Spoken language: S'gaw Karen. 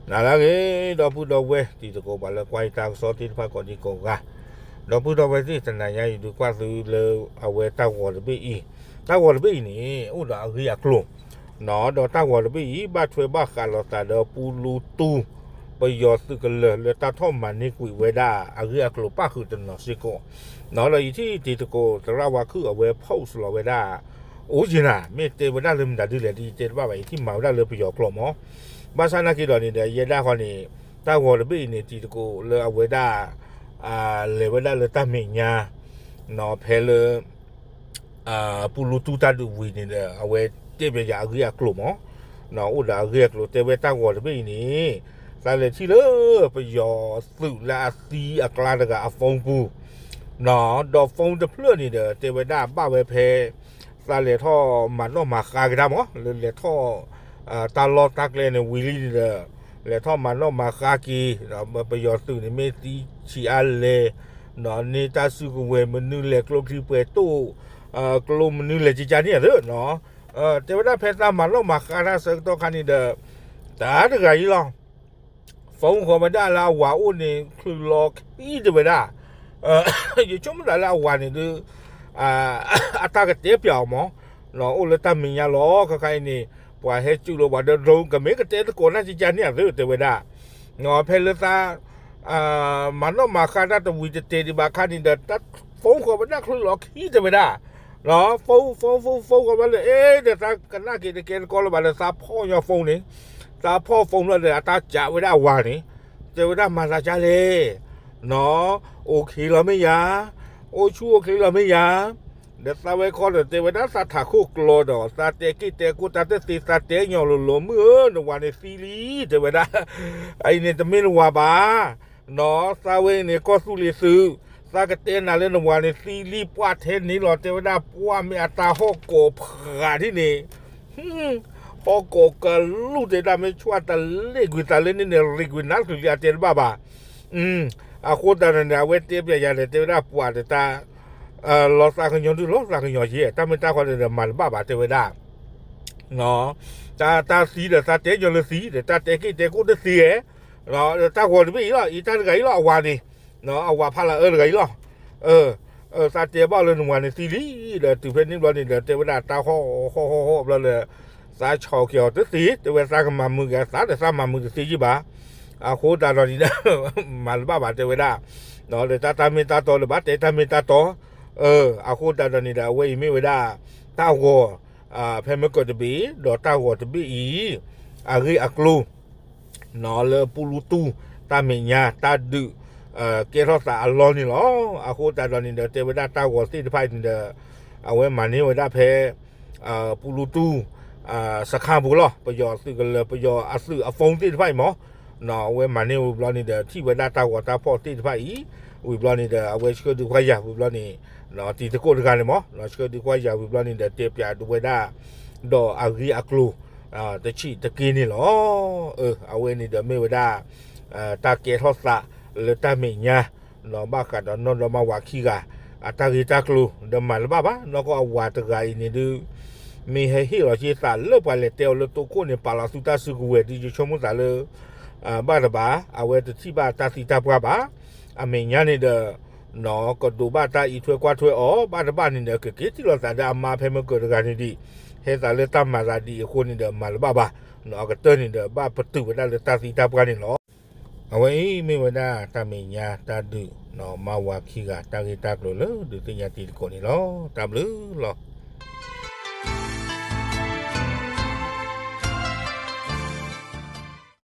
နၤလၢအဂ့ၤ ဒီပုၢ်ဒီဝဲၢ်တံၤသကိး ပှၤလၢကွၢ်ယတၢ်ကစီၣ်သ့ၣ်တဖၣ်ကိးဒံကိးဂၤ, ဒီပုၢ်ဒီဝဲၢ်သ့ၣ် တနၤညါအံၤဒုးကွၢ်သုလၢအဝဲတၢ်ဂီၤတဘ့ၣ်အံၤ, တၢ်ဂီၤတဘ့ၣ်အံၤန့ၣ် အိၣ်ဒီးအဂ့ၢ်အကျိၤ, ဒီးတၢ်ဂီၤတဘ့ၣ်အံၤ ဘၣ်ထွဲဘၣ်ဃးလိာ်သးဒီးပူလူတူၢ် ပယီၤသုးကလၢၤလၢတၢ်ထီၣ်မၤန့ၢ်ကွံာ်ဝဲဒၣ် အဂ့ၢ်အကျိၤပၣ်ဃုာ်တနီၤစ့ၢ်ကီး, ဒီးယထံၣ်တံၤသကိးသရၣ်ဝါခုၣ်အဝဲ post လီၤဝဲဒၣ် အိၣ်က့ၤနၤ မ့ၢ်တဲဝဲဒၣ်လၢမတၤဒ်လဲၣ် ယတဲတဘၣ်ဘၣ် ယထံၣ်မၤဝဲဒၣ်လၢပယီၤကျိာ်မး, ဘၣ်ဆၣ်နာ်က့ၤဒီးန့ၣ်ဒီး ယဲဒၣ်ဃီန့ၣ် တၢ်ဂီၤတဘ့ၣ်အံၤန့ၣ် တံၤသကိးလၢအဝဲဒၣ် လဲၤဝဲဒၣ်လၢတၢ်မဲာ်ညါ ဖဲလၢ ပူလူတူၢ်တၢ်ဒုးဝံၤန့ၣ်ဒီး အဝဲတဲပၠးယၤအဂ့ၢ်အကျိၤမး, အိၣ်ဒီးအဂ့ၢ်အကျိၤ တဲဝဲတၢ်ဂီၤတဘ့ၣ်အံၤန့ၣ် သးလဲၤထံၣ်လၢပယီၤသုးလၢအသံအကျါတဂၤအphoneပူၤ, ဒီးphoneတဖျၢၣ်န့ၣ်ဒီး တဲဝဲဒၣ်ဘၣ်ဝဲဖဲ သးလဲၤထီၣ်မၤနီၣ်မၤဃါက့ၤတၢ်မး လၢလဲၤထီၣ် တၢ်လီၢ်တၢ်ကျဲန့ၣ်ဝံၤလံန့ၣ်ဒီး လဲၤထီၣ်မၤနီၣ်မၤဃါက့ၤ ဒီးပယီၤသုးန့ၣ်မ့ၢ်သံဆံးအါလဲၣ်, ဒီးန့ၢ်တၢ်စုကဝဲၤမနုၤလဲၣ် ကျိချံပှဲၤတိၣ် ကျိမနုၤလဲၣ်ကကါန့ၣ်ဧါသၢနီၤ, တဲဝဲဒၣ်ဖဲသးမၤနီၣ်မၤဃါတၢ်ဆၢကတီၢ်ခါန့ၣ်ဒီး တၢ်တဂၤအံၤလီၤ phoneဃီၤဝဲဒၣ်လၢအဝၤအိၣ်န့ၣ် ချုးလီၤခံတဲဝဲဒၣ်, ယဆိကမိၣ်သးလၢအဝၤန့ၣ်ဒုး အတၢ်ကတဲပၠးအီၤမး, အိၣ်လၢတၢ်မဲာ်ညါလီၤ ခဲခါအံၤန့ၣ် ပှၤဟဲစူးလီၤပှၤဒီး drone ကမ့ၢ်ကတဲသကိးတၢ်ကကါန့ၣ်ဧါသၢတဲဝဲဒၣ်, ဖဲလၢသး မၤနီၣ်မၤဃါတၢ်တဝံၤတတဲဒံးဘၣ်ခါန့ၣ်ဒီး တၢ် phoneဃီၤဝဲဒၣ်ချုးလီၤခံတဲဝဲဒၣ်, phone phone phone phoneဃီၤဘျီဒီး အဲ ဒီးသးကနၣ်က့ၤတကဲတကီလၢၤဘၣ်ဒီး သးဖီၣ်ညီ phoneန့ၣ်, သးဖီၣ် phone ဘျီဒီး အတၢ်ကးဝဲဒၣ်အဝၤန့ၣ်, တဲဝဲဒၣ်မၤသးကါလဲၣ်, နီၤ, okay လီၤမ့ၢ်ယၤ, အိၣ်ဆူၣ်အိၣ်ချ့လီၤမ့ၢ်ယၤ, ဒီးသးဝဲခီဒီးတဲဝဲဒၣ်သးထးခိၣ်ကျီဒီး သးတဲက့ၢ်တဲကိၢ်တၢ်တသ့ သးတဲညီလိၤလိၤ မုၢ်ဧၢ နဝၤန့ၣ်သံလံ တဲဝဲဒၣ်, အအံၤန့ၣ်တမ့ၢ်နဝၤဘၣ် နီၤ, သးဝဲအံၤန့ၣ် ကီၢ်သူလ့ၤသုး, သးကတဲနၤလၢနဝၤန့ၣ်သံလံ ပှၢ်ထဲန့ၣ်လီၤ တဲဝဲဒၣ် ပှၢ်မ့ၢ်အတၢ်ဟီၣ်ကိးဖးဒ်န့ၣ်, ဟီၣ်ကိးကလူၢ်တဲဒၣ် မ့ၢ်ဆှၢတလ့ၣ်ကွံာ်သးလၢန့ၣ်န့ၣ် ရ့ၣ်ကွံာ်နါချုးလံ အတဲတဘၣ်ဘၣ်, အဃိသတးဒီးန့ၣ် အဝဲတဲပၠးယၤဒီး တဲဝဲဒၣ်ပှၢ်ဒီးတၢ် လီၤသးကညီၤဒုးလီၤသးကညီၤယဲ တၢ်မ့ၢ်တၢ်ဃီဒီး မၤတဘၣ်ဘၣ် တဲဝဲဒၣ် တၢ် တၢ်သံဒီးသးတဲညီလၢသံ ဒီးတၢ်တဲက့ၢ်တဲကိၢ်တသ့ဧါ, တၢ်ဂီၤတဘ့ၣ်အံၤလီၤ အံၤတၢ်တဂၤအံၤလီၤ အဝၤန့ၣ်, အဝၤဖးလၢအၢတဂၤအံၤလီၤ, သးတဲဘၣ်လၢနဝၤန့ၣ်သံလံ, ဒီးတုၤဖဲန့ၣ်ဘျီန့ၣ်ဒီး တဲဝဲဒၣ်တၢ်ဟီၣ်ဟီၣ်ဟီၣ်ဟီၣ်ဘျီဒီး သးဆီၣ်က့ၤအီၤတသ့ တဲဝဲသးကမၤမုာ်က့ၤအသးဒီးသးမၤမုာ်တသ့ယံၢ်ဘၣ်, အဃိသတးဒီးန့ၣ်ဒီး မၤတဘၣ်ဘၣ်တဲဝဲဒၣ်, ဒီးတၢ်တၢ်မ့ၢ်တၢ်တီလၢဘၣ်တဲတၢ်မ့ၢ်တၢ်တီ, အဃိသတးဒီးန့ၣ်ဒီး အဝဲအံၤမ့ၢ်ဝဲဒၣ် တၢ်ဂီၤ ဖဲမ့ၢ်ကၢၢ်တဘ့ၣ် ဒီးတၢ်ဂီၤတဘ့ၣ်အံၤ အဂ့ၢ်အကျိၤ လၢပူလူတူၢ် တၢ်မဲာ်ညါ တၢ်ဒုး ကဲထီၣ်သးအလီၢ်န့ၣ်လီၤ. အဃိသတးဒီးန့ၣ်ဒီး တဲဝဲဒၣ်တၢ်ဂီၤသ့ၣ်တဖၣ်အံၤန့ၣ်ဒီး အဝဲမၤန့ၢ်ဝဲဒၣ်ဖဲ ပူလူတူၢ် စခါပူၤလီၤ. ပယီၤသုးကလၢၤ ပယီၤအသုးအphoneသ့ၣ်တဖၣ်အံၤမး အဝဲမၤန့ၢ်ဝံၤဘျီန့ၣ်ဒီး ထံၣ်ဝဲဒၣ်တၢ်ဂီၤတၢ်ဖီၣ်သ့ၣ်တဖၣ်အံၤ ဝံၤဘျီန့ၣ်ဒီး အဝဲဆှၢဒုးကွၢ်ယၤဝံၤဘျီန့ၣ် တံၤသကိးတဂၤန့ၣ်မး ဆှၢဒုးကွၢ်ယၤဝံၤဘျီန့ၣ်ဒီး တဲပၠးဒၣ်ဝဲဒၣ် ဒီးအဂ့ၢ်အကျိၤ တဆံးတက့ၢ်န့ၣ်လီၤ. အဝဲန့ၣ်ဒီးမ့ၢ်ဝဲဒၣ် တၢ်ကဲထီၣ်သးလၢတၢ်မဲာ်ညါ ဘၣ်ဃးဒီးနီၢ်ဒီမါဝၤခံဂၤ အတၢ်ဂ့ၢ်တၢ်ကျိၤ ဒီးမၤတဘၣ်ဘၣ် နီၢ်ကီၢ်အဝၤတဂၤအံၤန့ၣ်ဒုး မ့ၢ်ဟဲဟ့ၣ်လီၤက့ၤသးလၢပှၤလဲၤတဲအီၤလၢတိခိၣ်န့ၣ် ပာ်လီၤသုတၢ်စုကဝဲၤဒ်ယဆိကမိၣ်သးလၢ ဘၣ်တဘၣ် အဝဲတထံၣ်ဘၣ်တၢ်သံတၢ်ပှၢ်ဘၣ်. အမဲာ်ညါန့ၣ်ဒီး ကဒိးဘၣ်တၢ်အံးထွဲကွၢ်ထွဲအီၤ ဘၣ်တဘၣ်န့ၣ်ဒီး ကက့ၤထံၣ်လိာ်သးဒီးအမါဖဲမ့ၢ်ကၢၢ်တဂၤန့ၣ်ဒံး ဟဲသးလၢတၢ်မၤသးဒ်အံၤအဃိန့ၣ်ဒီး မၤတဘၣ်ဘၣ်. အကတၢၢ်န့ၣ်ဒီး ဘၣ်ပတုာ်ဝဲဒၣ်လၢတၢ်သံတၢ်ပှၢ်န့ၣ်လီၤ. အဝဲအံၤမ့ၢ်ဝဲဒၣ်တၢ်မဲာ်ညါတၢ်ဒုး မါဝၤခံဂၤ တၢ်ဂ့ၢ်တၢ်ကျိၤလၢဒုးသ့ၣ်ညါတံၤသကိးန့ၣ်လီၤ. တၢ်ဘျုးလီၤ.